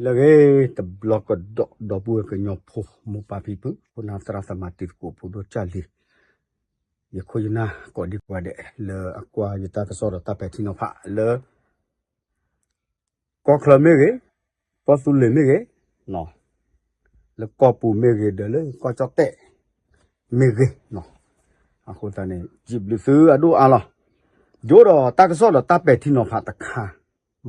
လၢအဂ့ၤတဘျီကဒီး ဒီပုၢ်ဝဲၢ်ကညီဖိ မိၢ်ပၢ်ဖံဖု ခိၣ်နၢ်သရၣ်သမါတံၤသကိးဖိဒိၣ်ကၢ်လံၤ ယခိၣ်ယနၢ်ကိးဒံကိးဂၤဒဲး လၢအကွၢ်ယတၢ်ကစီၣ်ဒီးတၢ်ပဲာ်ထံနီၤဖးလၢ ကီၢ်ချၢမ့ၢ်ဂ့ၤ, ကီၢ်သူလ့ၤမ့ၢ်ဂ့ၤ, လၢကီၢ်ပူၤမ့ၢ်ဂ့ၤ ဒီးလၢကီၢ်ကၠီၣ်တဲၣ်မ့ၢ်ဂ့ၤ, အဃိသတးန့ၣ် ယဘျုးသုအဒိၣ်အါလီၤ. ယအိၣ်ဒီးတၢ်ကစီၣ်ဒီးတၢ်ပဲာ်ထံနီၤဖးတခါ,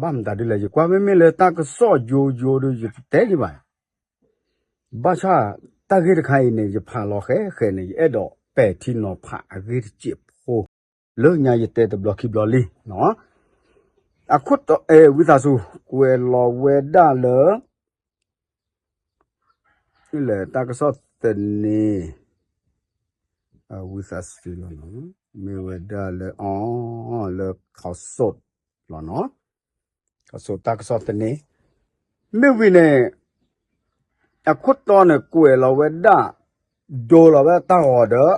ဘၣ်မတၤဒ်လဲၣ် ယကွၢ်မ့မ့ၢ်လၢတၢ်ကစီၣ်ယိယိဒီး ယတတဲဒံးဘၣ် ဘၣ်ဆၣ်တၢ်ဂ့ၢ်တခါအံၤန့ၣ် ယဖးလီၤဃဲဃဲန့ၣ် ယအဲၣ်ဒိးပဲာ်ထံနီၤဖးအဂ့ၢ်တစဲးဖိ လၢညါယတဲတဘျီခံဘျီလံ. အခိၣ်တီ ဝံသးစူၤ ကွဲးလီၤဝဲဒၣ်လၢ လၢတၢ်ကစီၣ်သန့ ဝံသးစူၤလီၤနီၤ, မ့ၢ်ဝဲဒၣ်လၢ အီၤ လၢခီစိးလီၤနီၤ, ခီစိးတၢ်ကစီၣ်သန့ မ့ၢ်ဝံၤန့ၣ် အခိၣ်တီန့ၣ်ကွဲးလီၤဝဲဒၣ် ဒိလီၤဝဲတၢ်ဂီၤဒီး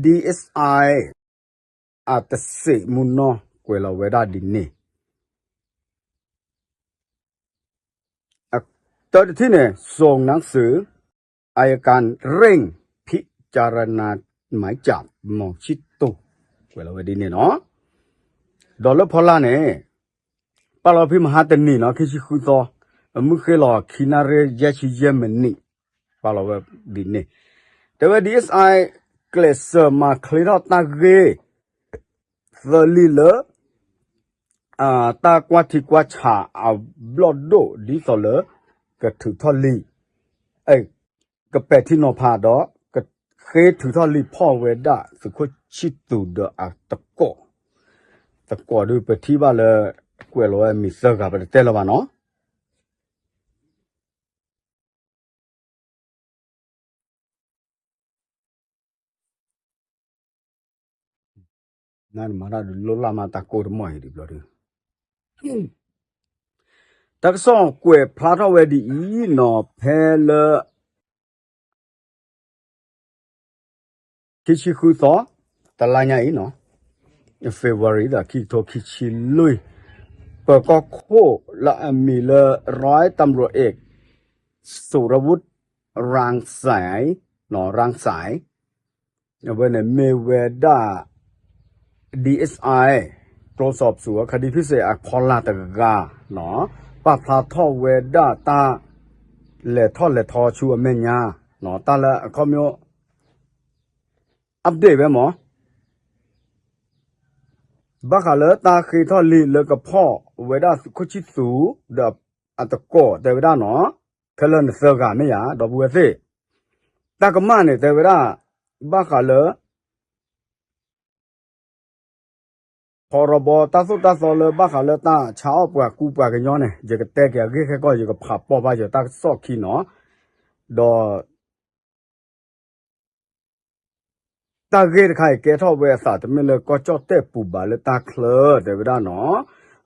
DSI အတစံးမုၢ်နီၢ်ကွဲးလီၤဝဲဒၣ်ဒ်န့ၣ် တၢ်တထံၣ်န့ၣ် ส่งหนังสืออัยการเร่งพิจารณาหมายจับ မောင်ချစ်သူ ကွဲးလီၤဝဲဒ်န့ၣ်နီၤ, ဒီးလၢဖီလာ်န့ၣ် ပာ်လီၤဖဲမဟါတနံၤနီၤ ခံဆံဃုသီ အမုၢ်ဃ့လီၤခံနၣ်ရံၣ်ယဲၢ်ဆံယဲၢ်မံးနံး ပာ်လီၤဝဲဒ်န့ၣ်, တဲဝဲ DSI ကျဲးစၢးမၤချ့ထီၣ်တၢ်ဂ့ၢ် သၢလံာ်လၢ တၢ်ကွၢ်ထံကွၢ်ဆးအဘျီၣ်ဒိၣ် ဒ်သိးလၢ ကထုးထီၣ်လံာ် ကပဲာ်ထံနီၤဖးဒီး ကဃ့ထုးထီၣ်လံာ်ဖီၣ်ဝဲဒၣ်သုးခိၣ်ဆံသူးဒီးအသကိး, သကိးဒုးပထံၣ်ဘၣ်လၢ ကွဲးလီၤဝဲမံၤသၢဂၤ ပတတဲလၢၤဘၣ်နီၤ. နမၤတၢ်ဒုးလိၣ်လၢ်မးတၢ်ကိၢ်တမီၢ်အံၤဒံးဘျီဒုး တၢ်ကစီၣ်ကွဲးဖျါထီၣ်ဝဲဒ်အံၤနီၤ ဖဲလၢ ခံဆံဃုသီ တလါညါအံၤနီၤ February ဒီးခံကထိခံဆံလွံၢ် ပၢၤကီၢ်ခိၣ်လၢအမံၤလၢ ร้อยตำรวจเอก สุรวุฒิ รังสรรค์ รังสรรค์ အဝဲန့ၣ်မ့ၢ်ဝဲဒၣ် DSI ကျိစးပစူး คดีพิเศษ အဖီလာ်တဂၤ ပာ်ဖျါထီၣ်ဝဲဒၣ်တၢ် လဲၤထီၣ်လဲၤထီဆူအမဲာ်ညါ တၢ်လၢအခီပညီ update ဝဲမး ဘၣ်ဃးလၢတၢ်ဃ့ထီၣ်လံာ်လၢကဖီၣ်ဝဲဒၣ်သုးခိၣ်ဆံသူး ဒီးအသကိးတဲဝဲဒၣ်နီၤ ခဲလၢာ်န့ၣ်သၢဂၤမ့ၢ်ယၤ ဒီပုၢ်ဝဲၢ်သ့ၣ် တၢ်ကမၣ်န့ၣ်တဲဝဲဒၣ် ဘၣ်ဃးလၢ ဖီရီဘီတၢ်သိၣ်တၢ်သီလၢဘၣ်ဃးလၢတၢ်ဆါအီၣ်ပှၤကူပှၤကညီန့ၣ် ယကတဲက့ၤအဂ့ၢ်ခဲကီၢ် ယကဖးပီၢ်ဘၣ်ယတၢ်ကစီၣ်ခံနီၤ ဒီး တၢ်ဂ့ၢ်တခါအံၤကဲထီၣ်ဝဲအသး တမ့ၢ်လၢကီၢ်ကၠီၣ်တဲၣ်ပူၤဘၣ်လၢတၢ်ချၢ တဲဝဲဒၣ်နီၤ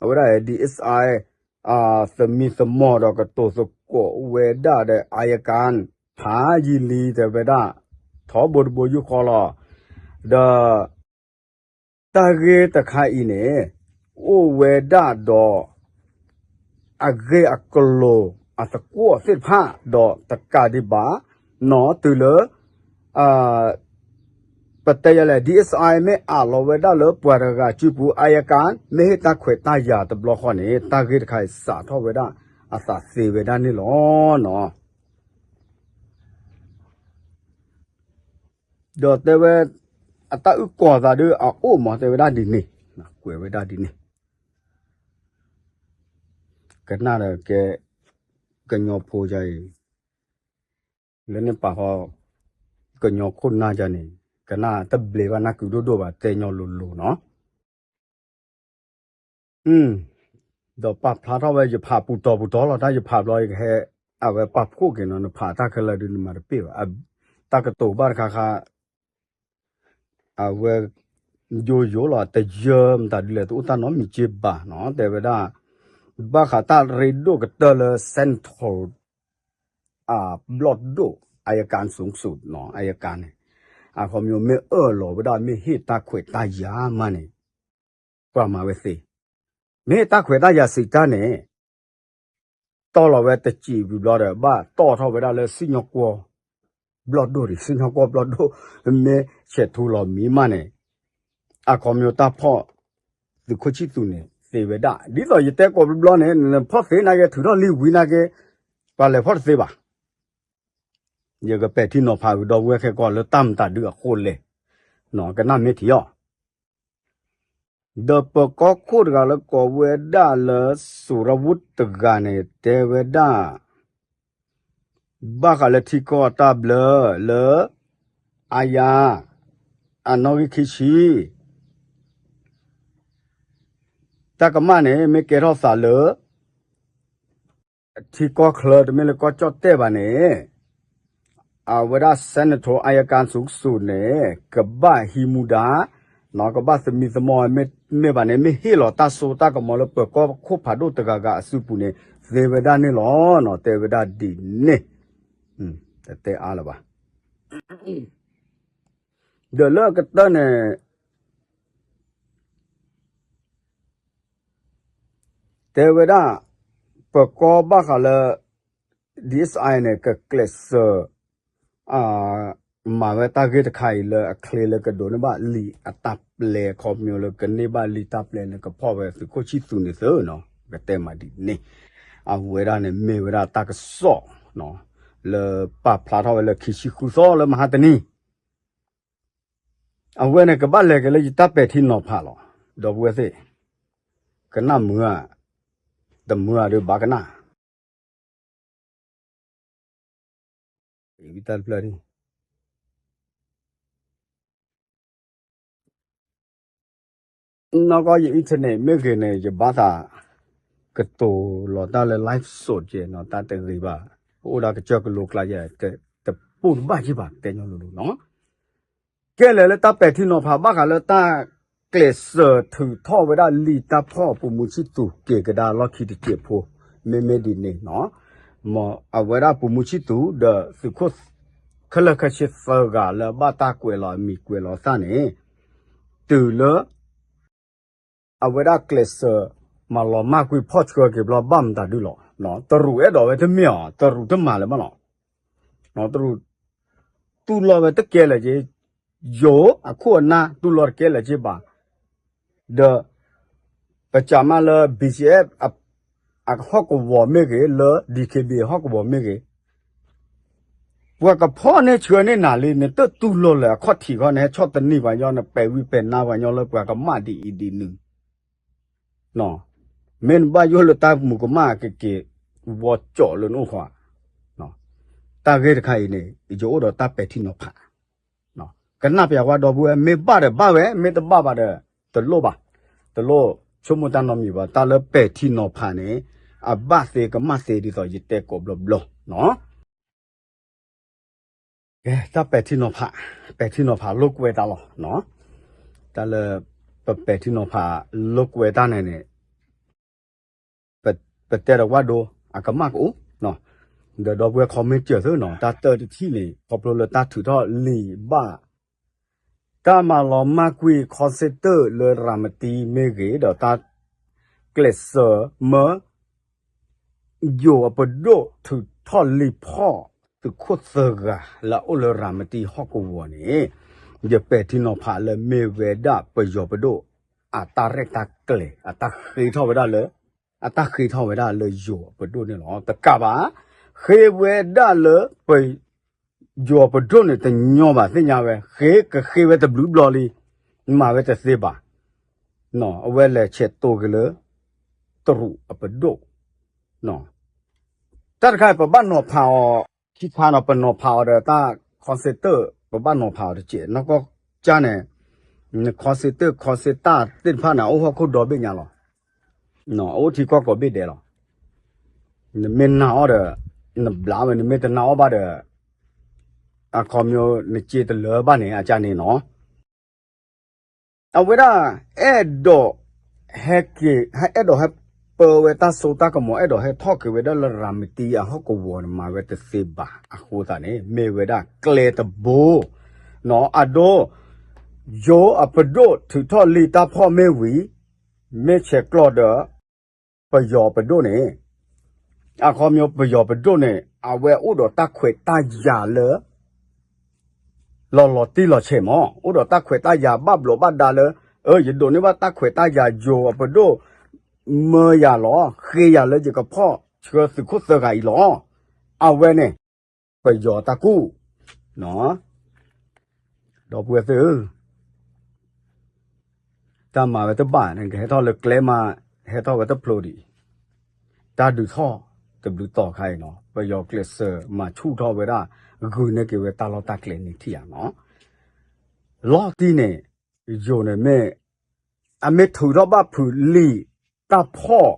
အဝဲဒၣ် DSI သမံသမိးဒီးကတိၤသကိးဝဲဒၣ်ဒီး အၤယကၣ် ဖးယံာ်လံ တဲဝဲဒၣ် ထီဘိတဘိယူၢ်ဃီလီၤ ဒီး တၢ်ဂ့ၢ်တခါအံၤန့ၣ် အိၣ်ဝဲဒၣ်ဒီး အဂ့ၢ်အကျိၤအသကွီၣ်သ့ၣ်တဖၣ် ဒီးတကးဒံးဘၣ် နီၤတုၤလၢ ပတဲယၤလဲၣ် DSI မ့ၢ်အးလီၤဝဲဒၣ်လၢပှၤတဂၤစုပူၤ အၤယကၣ် မ့ၢ်ဟ့ၣ်တၢ်ခွဲးတၢ်ယာ်တဘျီဃီန့ၣ် တၢ်ဂ့ၢ်တခါအံၤစးထီၣ်ဝဲဒၣ်အသးသ့ဝဲဒၣ်န့ၣ်လီၤနီၤ ဒီးတဲဝဲ အတၢ်အုၣ်ကီၤသးဒုးအအိၣ်မး တဲဝဲဒၣ်ဒ်န့ၣ် ကွဲးဝဲဒၣ်ဒ်န့ၣ် ကနၣ်ဒီးကဲ ကညီဖိယၤအံၤ လၢန့ၣ်ပာ်ဃီ ကညီခိၣ်နၢ်ယၤန့ၣ် ကနၣ်တဘျဲးဘၣ်နၢ်ကုဒိၣ်ဒိၣ်ဘၣ် တဲညီလိၤလိၤနီၤ ဒီးပာ်ဖျါထီၣ်ဝဲယဖးပူၤတီၤပူၤတီၤလီၤ တၢ်ယဖးဘျီယကဟဲ အဝဲပာ်ဖှိၣ်က့ၤနီၤ နဖးတၢ်ခဲလၢာ်ဒုးနမၤတပ့ၢ်ဘၣ် တၢ်ကတိၤဘၣ်တခါခါ အဝဲ ယိယိလီၤ တယၢမတၤဒ်လဲၣ် တအိၣ်တၢ်နီတမံၤက့ဘၣ်နီၤ တဲဝဲဒၣ် ဘၣ်ဃးတၢ်ရ့ဒိၣ်ကတၢၢ်လၢ central အဘျီၣ်ဒိၣ် အၤယကၣ် สูงสุด နီၤ အၤယကၣ်န့ၣ် အခီပညီမ့ၢ်အၢၣ်လီၤဝဲဒၣ် မ့ၢ်ဟ့ၣ်တၢ်ခွဲးတၢ်ယာ်မးန့ၣ် ပှၤမၤဝဲသ့ မ့ၢ်ဟ့ၣ်တၢ်ခွဲးတၢ်ယာ်စံးတၢ်န့ၣ် တီၢ်လီၤဝဲတစံးဝံၤဘျီဒီး ဘၣ်တီၢ်ထီၣ်ဝဲဒၣ်လၢစံၣ်ညီၣ်ကွီၢ်ဘျီၣ်ဒိၣ်န့ၣ် စံၣ်ညီၣ်ကွီၢ်ဘျီၣ်ဒိၣ် မ့ၢ်ဆဲးထူလီၤမံမးန့ၣ် အခီပညီတၢ်ဖီၣ် သုးခိၣ်ဆံၣ်သူးန့ၣ် သ့ဝဲဒၣ် ဒ်သိးယတဲကိးဘျီဘျီန့ၣ် နဖီၣ်သ့နာ်က့ ထုးထီၣ်လံဝံၤနာ်က့ ပှၤလဲၤဖီၣ်တသ့ဘၣ်. ယကပဲာ်ထံနီၤဖးကဒီပုၢ်ဝဲၢ်ခဲကီးလၢတၢ်မတၤဒုအဃိလဲၣ်, ကနၣ်မ့ၢ်ထံၣ်အီၤ ဒီးပၢၤကီၢ်ခိၣ်တဂၤလၢကိးဝဲဒၣ်လၢစိၤရဝူၣ်တဂၤန့ၣ် တဲဝဲဒၣ် ဘၣ်ဃးလၢထံကီၢ်အတၢ်ဘျၢလၢ အါယါ အနီၣ်ဂံၢ်ခံဆံ တၢ်ကမၣ်န့ၣ် မ့ၢ်ကဲထီၣ်သးလၢ ထံကီၢ်ချၢတမ့ၢ်လၢကီၢ်ကၠီၣ်တဲၣ်ဘၣ်န့ၣ် အဝဲဒၣ် Senator အါယကါ စူးစူးန့ၣ် ကဘၣ်ဟံးမူဒါ ကဘၣ်သမံသမိး မ့ၢ်ဘၣ်န့ၣ် မ့ၢ်ဟ့ၣ်လီၤတၢ်စိတၢ်ကမီၤလၢပၢၤကီၢ်ခိၣ်ဖးဒိၣ်တဂၤဂၤအစုပူၤန့ၣ် သ့ဝဲဒၣ်န့ၣ်လီၤ. တဲဝဲဒၣ်ဒ်န့ၣ် တတဲအါလၢၤဘၣ်. ဒီးလၢအကတၢၢ်န့ၣ် တဲဝဲဒၣ် ပၢၤကီၢ်ဘၣ်ဃးလၢ DSI န့ၣ် ကကျဲးစၢး မၤဝဲတၢ်ဂ့ၢ်တခါအံၤလၢအချ့လၢကဒိးန့ၢ်ဘၣ်လံာ်အတၢ်ပျဲ ခီပညီလၢကန့ၢ်ဘၣ်လံာ်တၢ်ပျဲန့ၣ် ကဖီၣ်ဝဲသုးခိၣ်ဆံၣ်သူးန့ၣ်သ့နီၤ ကတဲမးဒ်န့ၣ် အဝဲဒၣ်န့ၣ်မ့ၢ်ဝဲဒၣ်တၢ်ကစီၣ် လၢပာ်ဖျါထီၣ်ဝဲလၢခံဆံဃုသီလၢမဟါတနံၤ အဝဲန့ၣ် ကဘၣ်လဲၤက့ၤလၢယတၢ်ပဲာ်ထံနီၤဖးလီၤ. ဒီပုၢ်ဝဲၢ်သ့ၣ် ကနၣ်မုာ်ဧါ, တမုာ်ဧါဒီးဘၣ်ကနၣ် တဖျၢၣ် နီၢ်ကီၢ်ယ internet မ့ၢ်ဂ့ၤန့ၣ် ယဘၣ်သး ကတိၤလီၤတၢ်လၢ live စိးကဲနီၤ တၢ်တဂ့ၤဘၣ်, ပအိၣ်ဒၣ်ကစၢၢ်ကလိကျါယဲ တပိၢ်တဘၣ်က့ၤဘၣ် တဲညီလိၤလိၤနီၤ. ကဲလဲၣ်လၢတၢ်ပဲာ်ထံနီၤဖး ဘၣ်ဃးလၢတၢ်ကျဲးစၢးထုးထီၣ်ဝဲဒၣ်လံာ်တၢ်ဖီၣ် ပိာ်မုၣ်ဆံၣ်သူးက့ၤကဒါလီၢ်ခံတစဲးဖိ မ့မ့ၢ်ဒ်န့ၣ်နီၤ, မ်အဝဲဒၣ်ပိာ်မုၣ်ဆံၣ်သူးဒီးသုးခိၣ် ခဲလၢာ်ခဲဆ့သၢဂၤလၢဘၣ်တၢ်ကွဲးလီၤအမံၤကွဲးလီၤအသးန့ၣ် တုၤလၢ အဝဲဒၣ်ကျဲးစၢး မၤလီၤမၢ်ကွံာ်ဖီၣ်ဆှၢက့ၤဘျီဘၣ်မတၤဒုလီၤ. တရူးအဲၣ်ဒိးဝဲတမ့ၢ်အီၤ တရူးတမၤလၢၤဘၣ်လီၤ. တရူး တူၢ်လိာ်ဝဲတကဲလၢၤက့ၤ, ယိၤအခိၣ်အနၢ်တူၢ်လိာ်တကဲလၢၤက့ၤဘၣ်, ဒီး ပစံးမးလၢ BGF အဟီၣ်ကဝီၤမ့ၢ်ဂ့ၤ, လၢ DKBA ဟီၣ်ကဝီၤမ့ၢ်ဂ့ၤ, ပှၤကဖီၣ်န့ၢ်ဆှၢန့ၢ်နၤလံ, နတတူၢ်လိာ်လၢၤအခီၣ်ထံးခီ နဟဲဆီၣ်သနံးပှၤညီ, နပဲာ်ဝံပဲာ်နါပှၤညီလၢပှၤကမၣ်ဒ်အံၤဒ်နုၤ, မ့ၢ်နဘၣ်ယိၣ်လၢတၢ်မူကမၣ်ကက့ၤ ဝီကၠီၣ်လၢနအိၣ်ဃီ, တၢ်ဂ့ၢ်တခါအံၤန့ၣ် ယအိၣ်ဒီးတၢ်ပဲာ်ထံနီၤဖး ကနၣ်ပျးဝဲဒီပုၢ်ဝဲၢ် မ့ၢ်ဘၣ်ဒီးဘၣ်ဝဲ, မ့ၢ်တဘၣ်ဘၣ်ဒီး တလိၣ်ဘၣ်, တလိၣ်ဆိကမိၣ်တၢ်နီတမံၤဘၣ်. တၢ်လၢပဲာ်ထံနီၤဖးန့ၣ် အဘၣ်သ့ကမၣ်သ့ဒ်သိးယတဲကိးဘျီဘျီနီၤ. ကဲ တၢ်ပဲာ်ထံနီၤဖး, ပဲာ်ထံနီၤဖးလိာ်ကွဲတၢ်လီၤ. တၢ်လၢ ပပဲာ်ထံနီၤဖးလိာ်ကွဲတၢ်န့ၣ်န့ၣ် ပတဲဒီးဝၣ်ဒိ အကမၣ်ကအိၣ်, ဒီးဒီပုၢ်ဝဲၢ် comment စၢၤသ့နီၤ, တၢ်တၢတထံၣ်န့ၣ် ခီဖျိလၢတၢ်ထုးထီၣ်လံာ်ဘၣ် တၢ်မၤလီၤမၢ်ကွံာ် ခီစ့တၢၣ်လၢရၤမတံမ့ၢ်ဂ့ၤ, ဒီးတၢ်ကျဲးစၢးမၢ ယိၤအပဒိၣ်ထုးထီၣ်လံာ်ဖီၣ် သုးခိၣ်သၢဂၤလၢအအိၣ်လၢရၤမတံဟီၣ်ကဝီၤန့ၣ် ယပဲာ်ထံနီၤဖးလၢမ့ၢ်ဝဲဒၣ်ပယီၤပဒိၣ် အတၢ်ရဲၣ်တၢ်ကျဲၤ အတၢ်ဃ့ထီၣ်ဝဲဒၣ်လၢ အတၢ်ဃ့ထီၣ်ဝဲဒၣ်လၢယိၤအပဒိၣ်န့ၣ်လီၤ. တကးဘၣ် ဃ့ဝဲဒၣ်လၢပ ယိၤအပဒိၣ်န့ၣ် တညီဘၣ်သ့ၣ်ညါဝဲ, ဃ့ကဃ့ဝဲတဘျုးဘျီလံ, မၤဝဲတသ့ဘၣ်. အဝဲလဲၤဆဲးတိၤက့ၤလၢ တရူးအပဒိၣ်. တၢ်တခါအံၤ ပဘၣ်နီၤဖးအီၤ ခံခါနီၤ, ပနီၤဖးအီၤဒီးတၢ် ခီစ့တၢၣ် ပဘၣ်နီၤဖးအီၤတစဲး, နီၢ်ကီၢ်ကၠၢ်န့ၣ် ခီစ့တၢၣ် ခီစ့တၢၣ်သ့ၣ်တဖၣ်န့ၣ် အအိၣ်ဟီၣ်ခိၣ်ဒီဘ့ၣ်ညါလီၤ. အအိၣ်ထံကီၢ်ကိးဘ့ၣ်ဒဲးလီၤ. နမ့ၢ်နာ်အီၤဒီး နဘျါဝဲ, နမ့ၢ်တနာ်အီၤဘၣ်ဒီး အခီပညီနစ့တလၢဘၣ်န့ၣ် အကၢ်န့ၣ်နီၤ. အဝဲဒၣ် အဲၣ်ဒိး ဟဲက့ၤ အဲၣ်ဒိးဟဲပၢဝဲတၢ်စိတၢ်ကမီၤ အဲၣ်ဒိးဟဲထီၣ်က့ၤဝဲဒၣ်လၢရၤမတံအဟီၣ်ကဝီၤန့ၣ် မၤဝဲတသ့ဘၣ်အဃိသတးန့ၣ် မ့ၢ်ဝဲဒၣ်ကျဲတဘိ အဒိ ယိၤအပဒိၣ်ထုးထီၣ်လံာ်တၢ်ဖီၣ်မ့ၢ်ဝံၤ မ့ၢ်ဆဲးကျိးဒီး ပယီၤပဒိၣ်န့ၣ် အခီပညီပယီၤပဒိၣ်န့ၣ် အဝဲအိၣ်ဒီးတၢ်ခွဲးတၢ်ယာ်လၢ လီၤလီၤတံၢ်လီၤဆဲးမး, အိၣ်ဒီးတၢ်ခွဲးတၢ်ယာ်ဘၣ်ဘျီးဘၣ်ဒါလၢ အၢ ယဒိးန့ၢ်ဘၣ်တၢ်ခွဲးတၢ်ယာ်ယိၤအပဒိၣ် မၢယၤလီၤ, ဃ့ယၤလၢယကဖီၣ်ဆှၢသုးခိၣ်သၢဂၤအံၤလီၤ. အဝဲန့ၣ် ပယီၤတၢ်ကူၣ် ဒီပုၢ်ဝဲၢ်သ့ၣ်ဧၢ, တၢ်မၤဝဲတဘၣ်န့ၣ် ကဟဲထီၣ်လၢကျဲမး, ဟဲထီၣ်ဝဲတဖျိဒံး, တၢ်ဒုးထီၣ်တဘျုးတီၤခါအံၤနီၤ, ပယီၤကျဲးစၢးမၤဆူၣ်ထီၣ်ဝဲဒၣ် ဂုာ်န့ၢ်က့ၤဝဲတၢ်လီၢ်တၢ်ကျဲန့ၣ်ထံၣ်ဧါနီၤ. လီၢ်တံၢ်န့ၣ် ယိၤန့ၣ်မ့ၢ် အမ့ၢ်ထုးထီၣ်ဘၣ်ဖုးလံာ်တၢ်ဖီၣ်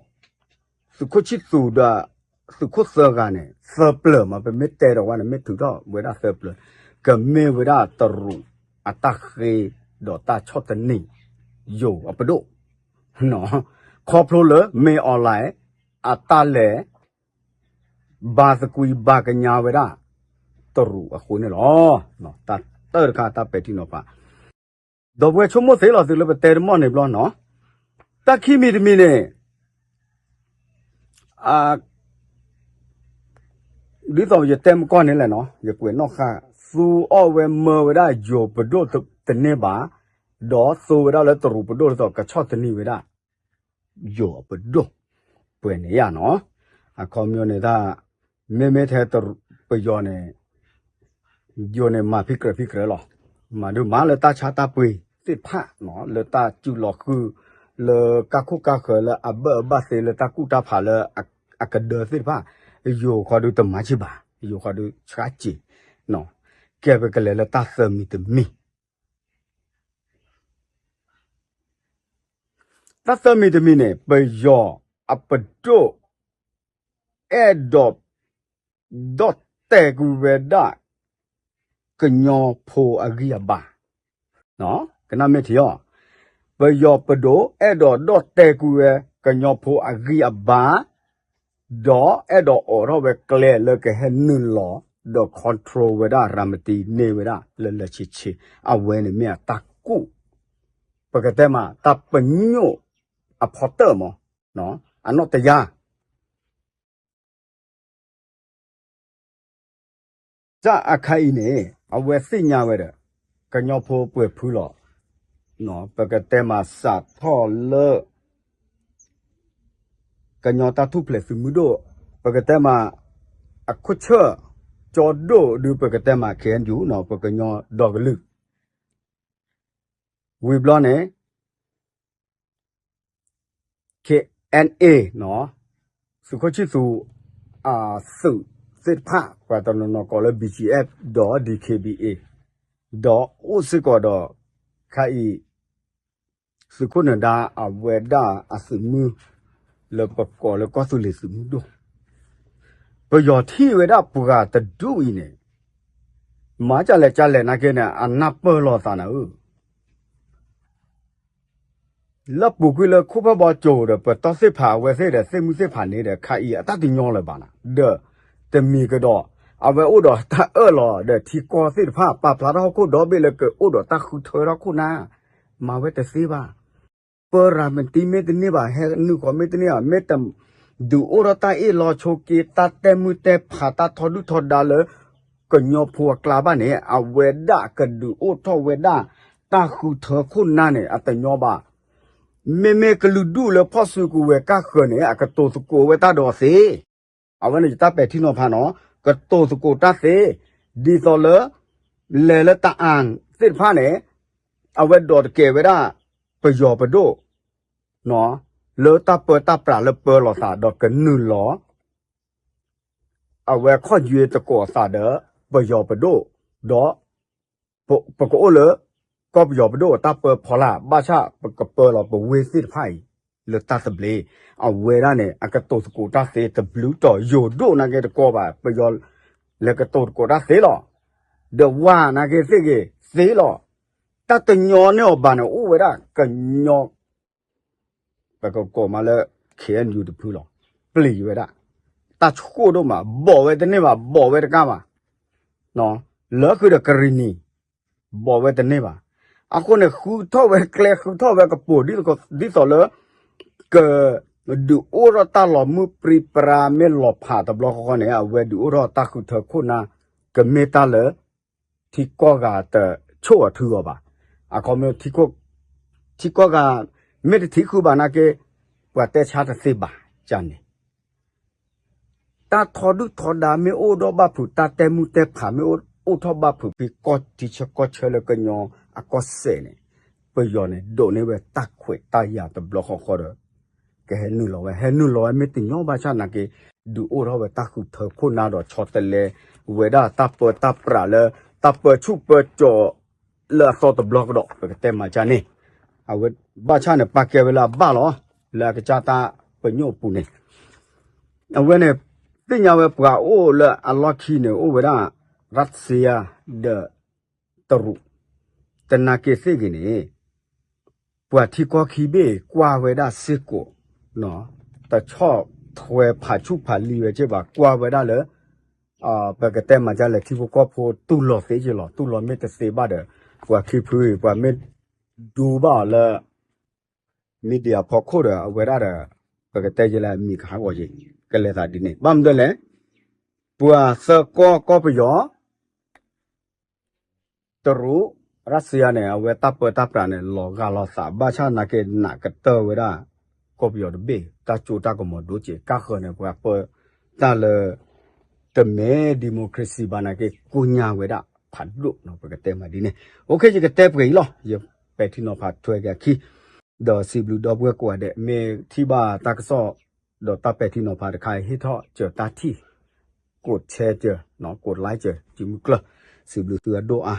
သုးခိၣ်ဆံၣ်သူးဒီး သုးခိၣ်သၢဂၤန့ၣ် သၢပျၢၤမး, ပမ့ၢ်တဲဒီးဝဲန့ၣ် မ့ၢ်ထုးထီၣ်ဝဲဒၣ်သၢပျၢၤ, ကမ့ၢ်ဝဲဒၣ်တရူးအတၢ်ဃ့ဒီးတၢ်ဆီၣ်သနံး ယိၤအပဒိၣ်, ခီဖျိလၢ မင်းအောင်လှိုင် အတၢ်လဲၤ ဘါသကွံဘါကညါဝဲဒၣ် တရူးအဃိန့ၣ်လီၤ. တၢ်တၢ်တခါတၢ်ပဲာ်ထံနီၤဖး ဒီပုၢ်ဝဲၢ်ဆိကမိၣ်သ့လီၤသုလၢပတဲတမီၢ်န့ၣ်ဘျီနီၤ, တၢ်ခံမံၤတမံၤန့ၣ် ဒ်သိးယတဲမကီၢ်န့ၣ်လဲၣ်နီၤ, ယကွဲးနီၣ်ဃာ် သူအီၣ်ဝဲမၢဝဲဒၣ်ယိၤပဒိၣ်တန့ၢ်ဘၣ်, ဒီးသိဝဲဒၣ်လၢတရူးပဒိၣ်ဒ်သိးကဆီၣ်သနံးဝဲဒၣ် ယိၤအပဒိၣ် ပှဲၤန့ၣ်ယါနီၤ, အခီပညီန့ၣ်တၢ် မ့မ့ၢ်ထဲပယီၤန့ၣ် ယိၤန့ၣ် မၤဖံးကြၢးဖံးကြၢးလီၤ. မၤဒုးမၤလၢတၢ်ဆါတၢ်ပှ့ၤသ့ၣ်တဖၣ်, လၢတၢ်စုလီၤဃုာ် လၢကါခိၣ်ကါဃၢၤလၢအဘၢၣ်အဘၣ်သ့လၢတၢ်ကူၣ်တၢ်ဖးလၢအကဒၢသ့ၣ်တဖၣ်, ယိၤဃီဒုးတမၤဆံးဘၣ်, ယိၤဃီဒုးဆှါစ့ၤ, ကဲပကလဲၤလၢတၢ်သၢမံၤတမံၤ တၢ်သၢမံၤတမံၤန့ၣ် ပယီၤအပဒိၣ် အဲၣ်ဒိး ဒီၣ်တဲာ်ကွံာ်ဝဲဒၣ် ကညီဖိအဂံၢ်အဘါ, ကနၣ်မ့ၢ်ထံအီၤ, ပယီၤပဒိၣ်အဲၣ်ဒိးဒီၣ်တဲာ်ကွံာ်ဝဲ ကညီဖိအဂံၢ်အဘါ ဒီးအဲၣ်ဒိးအိးထီၣ်ဝဲကျဲလၢကဟဲနုာ်လီၤ ဒီး control ဝဲဒၣ် ရၤမတံန့ၢ်ဝဲဒၣ်လၢလၢဆ့ဆ့, အဝဲန့ၣ်မ့ၢ်အတၢ်ကူၣ်, ပကတဲမး တၢ်ပညိၣ်အဖီတၢၣ်မး, အနီၣ်တယါ တၢ်အခါအံၤန့ၣ် အဝဲသ့ၣ်ညါဝဲဒီး ကညီဖိပှဲၤဖုလီၤ. ပကတဲမးစးထီၣ်လၢ ကညီတၢ်ထူၣ်ဖျဲးသုးမုၢ်ဒိၣ်, ပကတဲမး အခိၣ်ဆၢၣ် ကၠီဒိၣ်ဒုး ပကတဲမး KNU နီၤ, ပကညီဒီကလုာ် ဝံၤဘျီန့ၣ် KNA နီၤ, သုးခိၣ်ဆံၣ်သူး အသုးသ့ၣ်တဖၣ် ပှၤတနီၤနီၤကိးလၢ BGF ဒီး DKBA ဒီးအိၣ်စ့ၢ်ကီးဒီး ခါအံၤ သုးခိၣ်နၢၤဒါအဝဲဒၣ်အသုးမုၢ် လၢပကိးလၢကီၢ်သူလ့ၤသုးမုၢ်ဒိၣ်, ပယီၤထံၣ်ဝဲဒၣ်ပှၤတဒူၣ်အံၤန့ၣ် မၤကလဲၣ်ကလဲၣ်နာ်က့န့ၣ် အနၢ်ပၢၢ်လိာ်သးနၤဧၢ လၢပူၤကွံာ်လၢခိၣ်ဖၢၣ်ဘီကၠိဒီး ပတီၢ်သ့ၣ်ဖးအဝဲသ့ၣ်ဒီး သ့ၣ်မုၢ်သ့ၣ်ဖးန့ၣ်ဒီး ခါအံၤအတၢ်တညီလၢၤဘၣ်နၤ, ဒီးတမံၤကဒီး အဝဲအိၣ်ဒီးတၢ်အၢၣ်လီၤဒီးထံကီၢ်သ့ၣ်တဖၣ် ပာ်ဖျါထီၣ်ဟီၣ်ခိၣ်ဒီဘ့ၣ်လၢကအိၣ်ဒီးတၢ်ဃုထၢထီၣ်ခိၣ်နၢ်, မၤဝဲတသ့ဘၣ်. ပၢရၤမတံမ့ၢ်တန့ၢ်ဘၣ်, ဟဲနုာ်ဃီမ့ၢ်တန့ၢ်ဘၣ်, မ့ၢ်တဒုးအိၣ်ထီၣ်တၢ်အ့ၣ်လိာ်ဆိးက့ တၢ်တဲာ်မုၢ်တဲာ်ဖး တၢ်ထီဒုၣ်ထီဒါလၢ ကညီဖိအကျါဘၣ်န့ၣ် အဝဲဒၣ်ကဒုးအိၣ်ထီၣ်ဝဲဒၣ် တၢ်ဃုထၢခိၣ်နၢ်န့ၣ် အတညီဘၣ်. မ့မ့ၢ်ကလုာ်ဒူၣ်လၢဖီၣ်စုကဝဲၤကၢ်ဃၢၤန့ၣ် အကတိၤသကိးဝဲတၢ်ဒီးသ့ အဝဲန့ၣ်ယတၢ်ပဲာ်ထံနီၤဖးနီၤ, ကတိၤသကိးတၢ်သ့, ဒ်သိးလၢ လဲၤလၢတၢ်အၣ်သ့ၣ်တဖၣ်န့ၣ် အဝဲဒိးတကဲဝဲဒၣ် ပယီၤပဒိၣ် လၢတၢ်ပၢတၢ်ပြးလၢပၢလီၤသးဒီးကနုာ်လီၤ အဝဲခီၣ်ယွဲတကိးသးဒီး ပယီၤပဒိၣ်, ဒီး ပကအိၣ်လၢ ကီၢ်ပယီၤပဒိၣ်အတၢ်ပၢဖီလာ် ဘၣ်ဆၣ်ပကပၢလီၤပဝ့ၢ်သ့ၣ်တဖၣ်အံၤ လၢတၢ်သဘျ့, အဝဲဒၣ်န့ၣ် အကတိၤသကိးတၢ်သ့တဘျုးတီၤ ယိၤဒိၣ်နာ်က့တကိးဘၣ် ပယီၤလဲၤကတိၤသကိးတၢ်သ့လီၤ. ဒီးဝါနာ်က့သ့ၣ်ဂ့ၤသ့လီၤ. တၢ်တညီန့ၢ်အီၤဘၣ်န့ၣ် အိၣ်ဝဲဒၣ်ကညီ ပကကိးမးလၢ KNU တဖုလီၤ. ပျံၤဝဲဒၣ် တၢ်ဆိၣ်ဒိၣ်မး ဘီၣ်ဝဲတန့ၢ်ဘၣ် ဘီၣ်ဝဲတကါဘၣ် လၢဃုာ်ဒီးကရံၣ်နံၤ ဘီၣ်ဝဲတန့ၢ်ဘၣ်. အဃိန့ၣ် ဃုထီၣ်ဝဲကျဲ ဃုထီၣ်ဝဲကပိာ် ဒ်သိးလၢ က ဒုးအိၣ်ထီၣ်တၢ်လီၤမုၢ်ပြံပြါမ့ၢ်လီၤဖးတဘျီဃီဃီန့ၣ် အဝဲဒုးအိၣ်ထီၣ်တၢ်ဃုထၢခိၣ်နၢ် ကမ့ၢ်တၢ်လၢ ထံကီၢ်ဂၤတဆိၣ်အထုအီၤဘၣ်. အခီပညီ ထံကီၢ်ဂၤ မ့ၢ်တထံၣ်ဃုာ်ဘၣ်နာ်က့ ပှၤတဲဆါတသ့ဘၣ်န့ၣ် တၢ်ထီဒုၣ်ထီဒါမ့ၢ်အိၣ်ဒီးဘၣ်ဖုး တၢ်တဲမုၢ်တဲဖးမ့ၢ်အိၣ်ထီၣ်ဘၣ်ဖုးဖဲကီၢ်ထံဆၢကီၢ်ဆၢလၢကညီအကီၢ်စဲၣ်န့ၣ် ပယီၤန့ၣ် ဒိးန့ၢ်ဝဲတၢ်ခွဲးတၢ်ယာ်တဘျီဃီဃီဒီး ကဟဲနုာ်လီၤဝဲ ဟဲနုာ်လီၤဝဲမ့ၢ်တညီဘၣ်ဆၣ်နာ်က့ ဒုးအိၣ်ထီၣ်ဝဲတၢ်ဃုထၢခိၣ်နၢ်ဒီးဆီတလဲဝဲဒၣ်တၢ်ပၢတၢ်ပြးလၢ တၢ်ပၢဆူၣ်ပၢစိး လၢအသီတဘျီကဒီး ပကတဲမၤဒ်န့ၣ် အဝဲဘၣ်ဆၣ်န့ၣ် ပာ်ကဲဝဲလၢအဘၣ်လီၤ လၢအကစၢ်တၢ်ပညိၣ်အပူၤန့ၣ် အဝဲန့ၣ် သ့ၣ်ညါဝဲပှၤအိၣ်လၢအလီၢ်ခံန့ၣ် အိၣ်ဝဲဒၣ် ရၢၣ်စယါ ဒီး တရူး တနာ်က့သ့ၣ်ဂ့ၤန့ၣ် ပှၤထံကီၢ်ခံဘ့ၣ်ကွၢ်ဝဲဒၣ်စ့ၢ်ကီး တဆီၣ်ထွဲဖးဆူၣ်ဖးလံဝဲက့ဘၣ် ကွၢ်ဝဲဒၣ်လၢ ပကတဲမၤဒ်လဲၣ် ထံဖိကီၢ်ဖိတူၢ်လိာ်သ့က့လီၤ တူၢ်လိာ်မ့ၢ်တသ့ဘၣ်ဒီး ပှၤခံဖုအံၤ ပှၤမ့ၢ်ဒိဘၣ်အီၤလၢ media ဖီခိၣ်ဒီး အဝဲဒၣ်ဒီး ပကတဲယဲလၢအမံၤကဟးဂီၤက့ၤ ကလဲၤသးဒ်န့ၣ် ဘၣ်မနုၤလဲၣ် ပှၤသၢကီၢ်ကီၢ်ပယီၤ တရူး ရၢၣ်စယါန့ၣ် အဝဲတၢ်ပၢတၢ်ပြးန့ၣ် လီၤဂာ်လီၤသး ဘၣ်ဆၣ်နာ်က့ နးကတၢၢ်ဝဲဒၣ် ကီၢ်ပယီၤတဘ့ၣ် တၢ်စိတၢ်ကမီၤဒိၣ်က့ၤ ကါဃၢၤန့ၣ် ပှၤပၢတၢ်လၢ တမ့ၢ် democracy ဘၣ်နာ်က့ ကိညါဝဲဒၣ်ဖးဒိၣ် ပကတဲမးဒ်န့ၣ် OK ယကတဲပှဲၤအံၤလီၤ ယပဲာ်ထံနီၤဖးထွဲက့ၤအခံ ဒီးစံးဘျုးဒီပုၢ်ဝဲၢ်ကိးဂၤဒဲး မ့ၢ်ထံၣ်ဘၣ်တၢ်ကစီၣ် ဒီးတၢ်ပဲာ်ထံနီၤဖးတခါ ဟ့ၣ်ထီၣ်စၢၤတၢ်ထံၣ် ကိး share စၢၤ ကိး like စၢၤ စုမုၢ်ကျၢၢ် စံးဘျုးသုအဒိၣ်အါ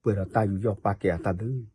ပှဲၤဒီးတၢ်ယူးယီၣ်ပာ်ကဲအတၢ်ဘျုး